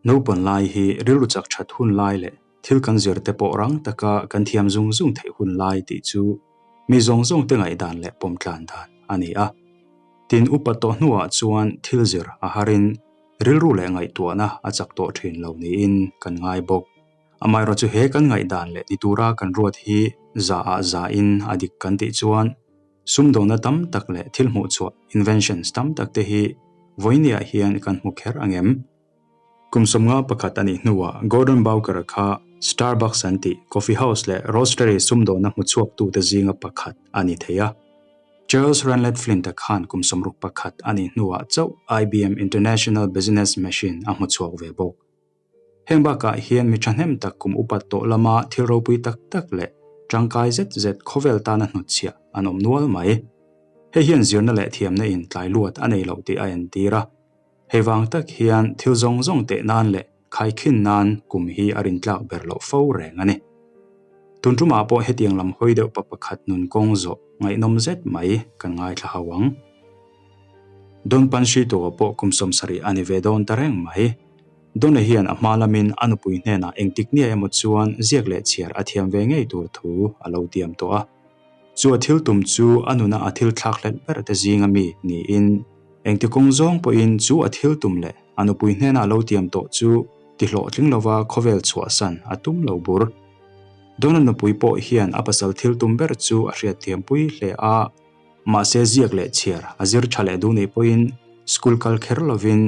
Naupan lai hi rilru chak that hun lai leh thil kan zir te pawh rang taka kan thiam zung zung theih hun lai tih chu mi zawng zawng te ngaihdan leh pawm tlan dan a ni a. Tin, upa tawh hnuah chuan thil zir a harin rilru leh ngaihtuahna a chak tawh thin lo niin kan ngai bawk. Amaherawhchu he kan ngaihdan leh ni tura kan ruat hi za ah za in a dik kan tih chuan sumdawnna tam tak leh thil hmuhchhuah, inventions, tam tak te hi vawinia hian kan hmu kher ang em? Kum 51 a nih hnuah Gordon Bowker-a kha Starbucks an tih coffee house leh roastery sumdawnna hmuchhuaktute zinga pakhat a ni thei a. Charles Ranlett Flint-a khan kum 61 a nih hnuah chauh IBM International Business Machine a hmuchhuak ve bawk. Heng bakah hian mi thahnem tak kum upat tawh lama thil ropui tak tak leh tangkai zet zet khawvel tana hnutchhiah an awm nual mai. Hei hian zirna leh thiamna in tlai luat a nei loh tih a entir a. Hei vang tak hian thil zawng zawng teh nan leh khaikhin nan kum hi a rintlak ber loh fo reng a ni. Tun tumah pawh hetiang lam hawi deuh pa pakhat nun kawng zawh ngaihnawm zet mai kan ngaithla ho ang. Don Panshito-a pawh kum 70 a ni ve dawn ta reng mai. Dona hian a hma lamin a nupui hnenah engtik nia emaw chuan ziak leh chhiar a thiam ve ngei tur thu a lo tiam tawh a. Chu a thil tum chu a nuna a thil thlak hlelh ber te zinga mi niin engti kawng zawng pawhin chu a thil tum leh a nupui hnena a lo tiam tawh chu ti hlawhtling lova khawvel chhuahsan a tum lo bur. Dona nupui pawh hian a pasal thil tum ber chu a hriatthiampui hle a, mahse ziak leh chhiar a zir tha leh duh nih pawhin school kal kher lovin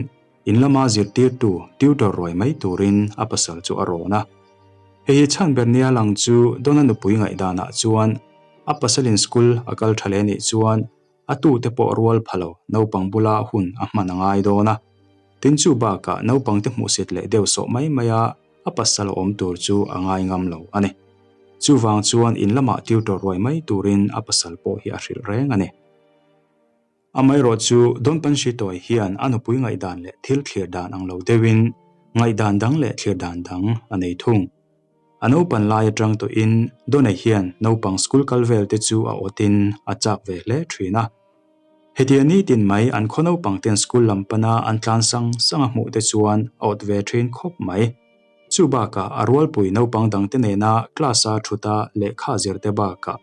In lama zirtirtu, tutor, ruai mai turin a pasal chu a rawn a. Hei hi chhan ber nia lang chu Donna nupui ngaihdanah chuan a pasalin school a kal tha leh nih chuan a tute pawh rual pha lo naupang bula hun a hman a ngai dawn a. Tin chu bakah naupangte hmuhsit leh deuh sawh mai maia a pasal a awm tur chu a ngai ngam lo a ni. Chuvang chuan in lamah tutor ruai mai turin a pasal pawh hi a hrilh reng a ni. Amaherawh chu Don Panshitoi hian a nupui ngaihdan leh thil thlir dan ang lo deuhin ngaihdan dang leh thlir dan dang a nei thung. A naupan lai atang tawhin Dona hian naupang school kal vel te chu a awtin a chak ve hle thin a. Hetia nitin mai an khaw naupang ten school lam pana an tlan sang sang a hmuh te chuan a awt ve thin khawp mai. Chu bakah a rualpui naupang dangte nena class-a thuta lehkha zirte bakah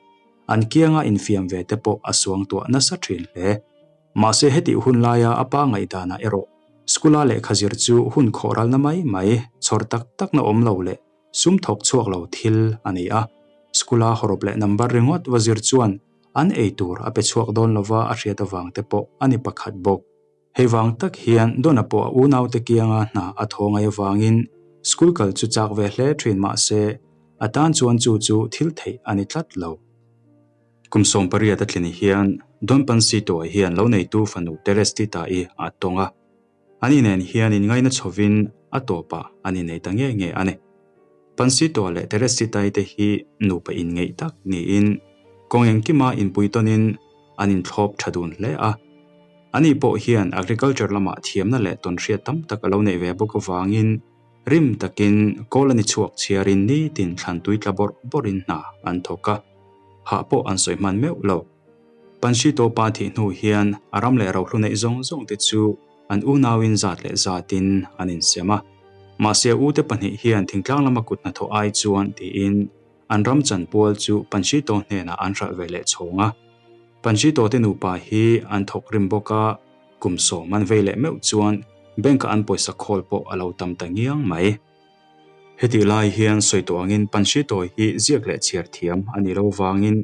An kianga infiam ve te pawh a suangtuah nasa thin hle. Mahse hetih hun laia a pa ngaihdanah erawh school-a lehkha zir chu hun khawhralna mai mai, chhawr tak takna awm lo leh sum thawk chhuak lo thil a ni a. School-a hawrawp leh number ringawt va zir chuan an ei tur a pe chhuak dawn lova a hriat avang te pawh a ni pakhat bawk. Hei vang tak hian Donna pawh a unaute kianga hna a thaw ngai avangin school kal chu chak ve hle thin mah se a tan chuan chu chu thil theih a ni tlat lo. Kum 18 a tlin hian Don Pansito-a hian lo neitu fanu Terestita-i a tawng a. Ani nen hian inngaina chhovin a tawpah an innei ta nge nge a ni. Pansito-a leh Terestita-i te hi nupa inngeih tak niin kawng engkima inpui tawnin an inthlawp tha dun hle a. Ani pawh hian agriculture lamah thiamna leh tawnhriat tam tak a lo neih ve bawk avangin rim takin kawl a ni chhuak chhiarin nitin thlan tui tla bawrh bawrhin hna an thawk a, hah pawh an sawi hman meuh lo. Panshito pa thih hnu hian a ram leh rohlu neih zawng zawng te chu an unauin zat leh zatin an insem a. Mahse a ute pahnih hian thingtlang lama kut hnathawh ai chuan tiin An ram chanpual chu Panchito hnenah an hralh ve leh chhawng a. Panchito te nupa hi an thawk rim bawk a, kum sawm an vei leh meuh chuan bank-a an pawisa khawl pawh a lo tam ta ngiang mai. Hetih lai hian sawi tawh angin Panchito hi ziak leh chhiar thiam a nih loh vangin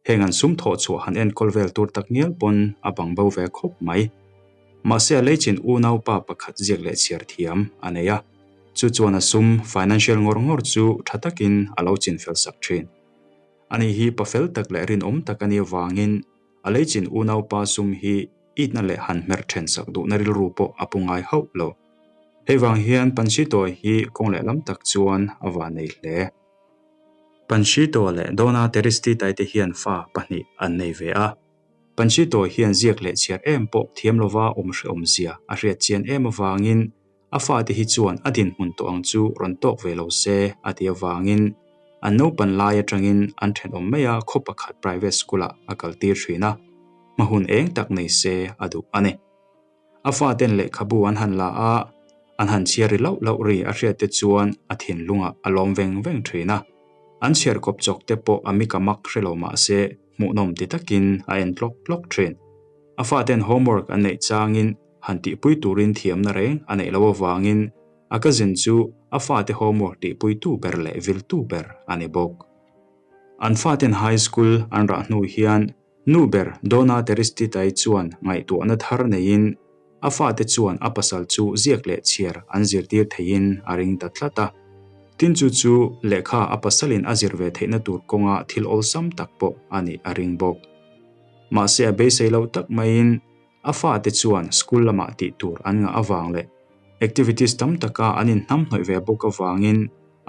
Heng an sum thawh chhuah han enkawl vel tur tak ngial pawn a bang bo ve khawp mai. Mahse a leichin unaupa pakhat ziak leh chhiar thiam a nei a, chu chuan a sum, financial, ngawr ngawr chu tha takin a lo chin fel sak thin. Ani hi pa fel tak leh rinawm tak a nih avangin a leichin unaupa sum hi itna leh han hmer then sak duhna rilru pawh a pu ngai hauh lo. Hei vang hian Panchito hi kawng lehlam tak chuan a vannei hle. Panchito leh Dona Terestita te hian fa pahnih an nei ve a. Panchito hian ziak leh chhiar em pawh thiam lova awm hrehawm zia a hriat chian em avangin a fate hi chuan a dinhmun tawh ang chu rawn tawk ve lo se a ti avangin an naupan lai atangin an thenawm mai a khaw pakhat private school-ah a kaltir thin a, hma hun eng tak nei se a duh a ni. A faten lehkhabu an han la a, an han chhiar ri lauh lauh ri a hriat te chuan a thinlungah a lawm veng veng thin a. An chhiar kawp chawk te pawh a mika mak hre lo mah se hmuhnawm ti takin a en tlawk tlawk thin. A faten homework an neih changin han tihpui turin thiamna reng a neih loh avangin a cousin chu a fate homework tihpuitu ber leh viltu ber a ni bawk. An faten high school an rah hnu hian nu ber Donna Terestitai chuan ngaihtuahna thar neiin a fate chuan a pasal chu ziak leh chhiar an zirtir theiin a ring ta tlat a. Tin chu chu lehkha a pasalin a zir ve theihna tur kawnga thil awlsam tak pawh a nih a ring bawk. Mahse a beisei lo tak maiin a fate chuan school lamah tih tur an ngah avang leh activities tam taka an inhnamhnawih ve bawk avangin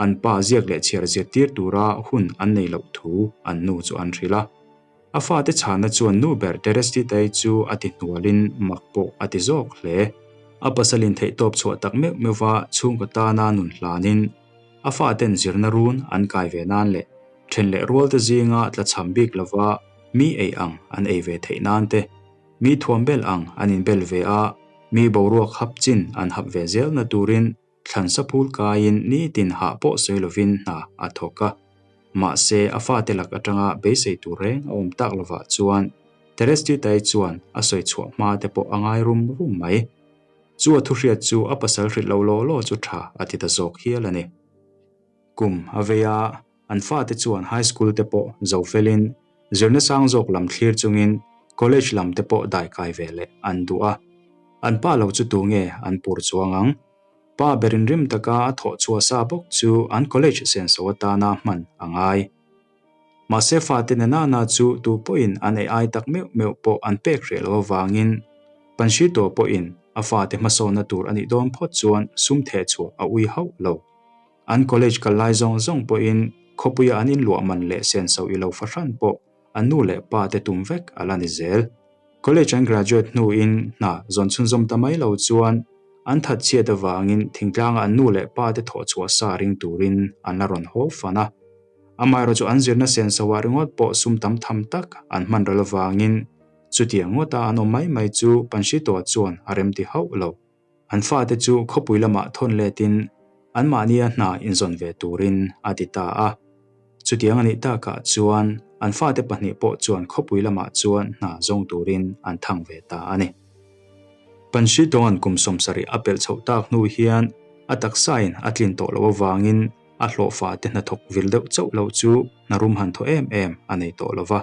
an pa ziak leh chhiar zirtir tura hun an nei loh thu an nu chu an hrilh a. A fate chhana chuan nu ber Terestitei chu a ti hnualin mak pawh a ti zawk hle. A pasalin theihtawp chhuah tak meuh meuhva chhungkaw tana nun hlanin a faten zirna run an kai ve nan leh then leh rualte zinga tlachham bik lova mi ei ang an ei ve theih nan te, mi thuam bel ang an inbel ve a, mi boruak hap chin an hap ve zelna turin thlan saphul kaiin nitin hah pawh sawi lovin hna a thawk a. Mahse, a fate lak atanga beisei tur reng a awm tak lovah chuan Terestitai chuan a sawi chhuah hma te pawh a ngai rum rum mai. Chu a thuhriat chu a pasal hrilh lo law law chu tha a ti ta zawk hial a ni. Kum a vei a, an fate chuan high school te pawh zo felin zirna sang zawk lam thlir chungin college lam te pawh daikai ve leh an duh a. An pa lo chu tunge an pur chuang ang? Pa berin rim taka a thawh chhuah sa bawk chu an college senso atana hman a ngai. Mahse fate na nana chu tu pawhin an ei ai tak meuh meuh pawh an pek hreh lo avangin Panshito pawhin a fate hmasawnna tur a nih dawn phawt chuan sum theh chhuah a ui hauh lo. An college kal lai zawng zawng pawhin khawpuia an inluah man leh senso i lo fahran pawh an nu leh pa te tum vek a la ni zel. College an graduate hnuin hna zawn chhunzawm ta mai lo chuan an that chhiat avangin thingtlanga an nu leh pa te thawh chhuah sa ring turin an la rawn haw fan a. Amaherawhchu chu an zirna senso ah ringawt pawh sum tam tham tak an hman ral avangin chutiang ngawta an awm mai mai chu Panshito chuan a remti hauh lo. An fate chu khawpui lamah thawn letin anmahnia hna inzawn ve turin a ti ta a. Chutiang a nih takah chuan an fate pahnih pawh chuan khawpui lamah chuan hna zawng turin an thang ve ta a ni. Panshitoan kum 70 a pelh chhoh tak hnu hian a taksain a tlin tawh loh avangin a hlawhfa te hnathawk vil deuh chauh loh chu hna rum han thaw em em a nei tawh lo va.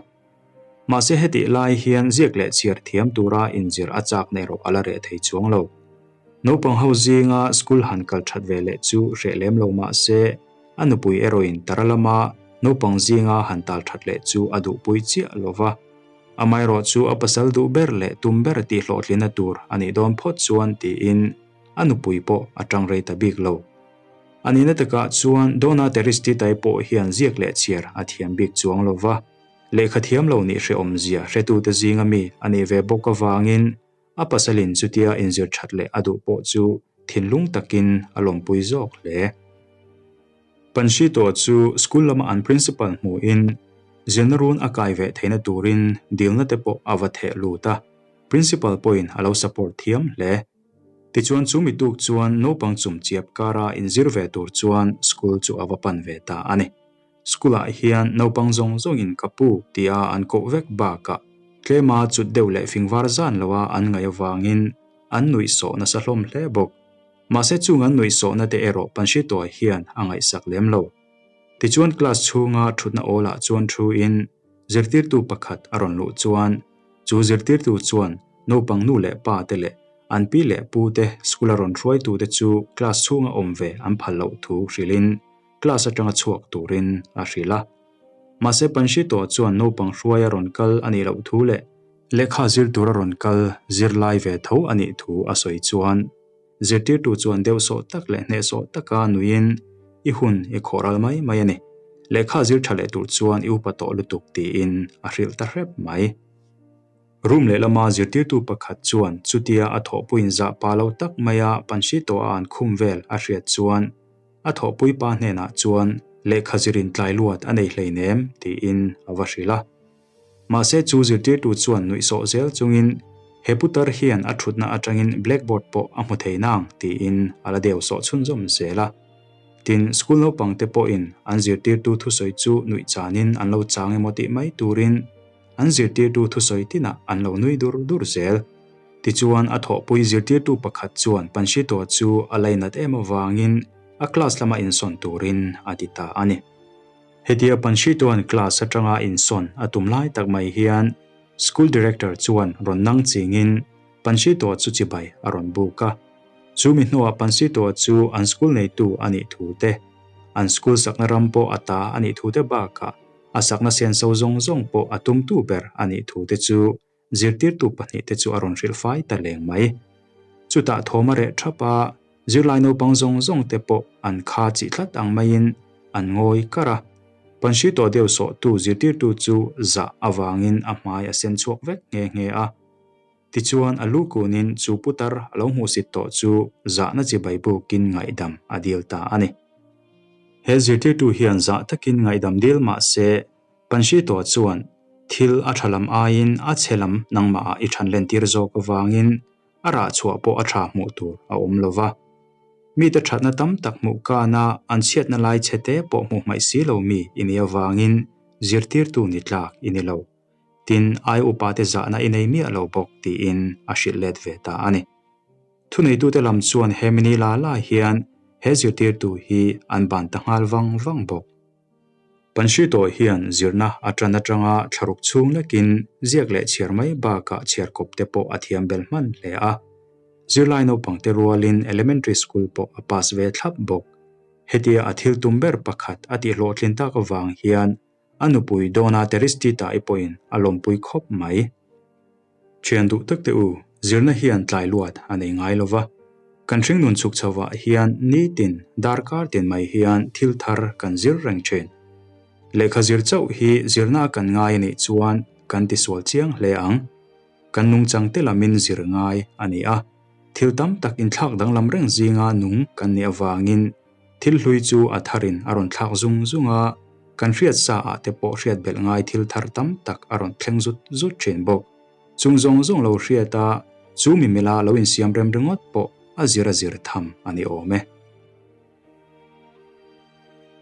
Mahse hetih lai hian ziak leh chhiar thiam tura inzir a chak na erawh a la reh thei chuang lo. Naupang ho zinga school han kal that ve leh chu hreh lem lo mah se a nupui erawhin tara lama naupang zinga han tal that leh chu a duhpui chiah lo va. Amaherawh chu a pasal duh ber leh tum ber tih hlawhtlina tur a nih dawn phawt chuan tiin a nupui pawh a tang rei ta bik lo. A nihna takah chuan Donna Terestitai pawh hian ziak leh chhiar a thiam bik chuang lo va. Lehkha thiam lo nih hrehawmzia hretute zinga mi a nih ve bawk avangin a pasalin chutia inzir that leh a duh pawh chu thinlung takin a lawmpui zawk hle. Panshito chu school lama an principal hmuhin zirna run a kai ve theihna turin dilna te pawh a va theh lut a, principal pawhin a lo support thiam hle. Tichuan chu mi tuk chuan naupang chum chiap kara inzir ve tur chuan school chu a va pan ve ta a ni. School ah hian naupang zawng zawngin ka pu tia an koh vek bakah tlema chut deuh leh fingvar zan loa an ngaih avangin an nuihsawh nasa hlawm hle bawk. Mahse chung an nuihsawhna te erawh Panshitoa hian a ngaihsak lem lo. Tichuan class chhunga thutna awlah chuan thu in zirtirtu pakhat a rawn luh chuan chu zirtirtu chuan naupang nu leh pa te leh an pi leh pu te school a rawn hruaitu te chu class chhunga awm ve an phal loh thu hrilhin class atanga chhuak turin a hrilh a. Mahse Panshito chuan naupang hruai a rawn kal a nih loh thu leh lehkha zir tur a rawn kal zirlai ve tho a nih thu a sawi chuan zirtirtu chuan deuh sawh tak leh hnehsawh taka nuiin i hun i khawh ral mai mai a ni. Lehkha zir tha leh tur chuan i upa tawh lutuk tiin a hrilh ta hrep mai. Room lehlama zirtirtu pakhat chuan chutia a thawhpuiin zah pa lo tak maia Panshito a an khum vel a hriat chuan a thawhpui pa hnenah chuan lehkha zirin tlai luat a nei hleinem tiin a va hrilh a. Mahse chu zirtirtu chuan nuihsawh zel chungin He putar hian a thutna atangin blackboard pawh a hmu thei nang tiin a la deu sawh chhunzawm zel a. Tin, school naupangte pawhin an zirtirtu thusawi chu nuih chanin an lo chang emaw tih mai turin an zirtirtu thusawi tinah an lo nui dur dur zel. Tichuan, a thawhpui zirtirtu pakhat chuan Panshito chu a lainat em avangin a class lama insawn turin a ti ta a ni. Hetia Panshitoan class atanga insawn a tum lai tak mai hian School Director chuan rawn nang chingin Panshito chu chibai a rawn buk a. Chu mi hnuah Panshito chu an school neitu a nih thu te, an school sakna ram pawh a ta a nih thu te bakah a sakna senso zawng zawng pawh a tumtu ber a nih thu te chu zirtirtu pahnihte chu a rawn hrilh fai ta leng mai. Chutah thawm a reh thap a, Zirlai naupang zawng zawng te pawh an kha chih tlat ang maiin an ngawi kar a. Panhri tawh deuh sawhtu zirtirtu chu zah avangin a hmai a sen chhuak vek nghe nghe a. Tichuan a lu kunin chu putar a lo hmuhsit tawh chu zahna chibai bukin ngaihdam a dil ta a ni. He zirtirtu hian zah takin ngaihdam dil mah se Panhri tawh chuan thil a tha lam aiin a chhe lam nangmahah i than lentir zawk avangin a rah chhuah pawh a tha hmuh tur a awm lo va. Mite thatna tam tak hmuh kana an chhiatna lai chhe te pawh hmuh hmaih si lo mi i nih avangin zirtirtu ni tlak i ni lo. Tin, ai upate zahna i nei miah lo bawk tiin a hrilh let ve ta a ni. Thuneitute lam chuan he mini la la hian he zirtirtu hi an ban ta nghal vang vang bawk. Panshito hian zirna a tan atanga thlaruk chhung lekin ziak leh chhiar mai bakah chhiarkawp te pawh a thiam bel hman hle a. Zirlai naupangte rualin elementary school pawh a pass ve thlap bawk. Hetia a thil tum ber pakhat a tihhlawhtlin tak avang hian a nupui Donna Teristita-i pawhin a lawmpui khawp mai. Thian duh tak teh u, zirna hian tlai luat a nei ngai lo va. Kan hringnun chhuk chhovah hian nitin, darkar tin mai hian thil thar kan zir reng thin. Lehkha zir chauh hi zirna kan ngai a nih chuan kan tisual chiang hle ang. Kan nungchang te lamin zir ngai a ni a, thil tam tak inthlak danglam reng zinga nung kan nih avangin Thil hlui chu a tharin a rawn thlak zung zung a, kan hriat sa ah te pawh hriat belh ngai thil thar tam tak a rawn thleng zut zut thin bawk. Chung zawng zawng lo hriat a, chu mi mila lo insiam rem ringawt pawh a zir a zir tham a ni awm e.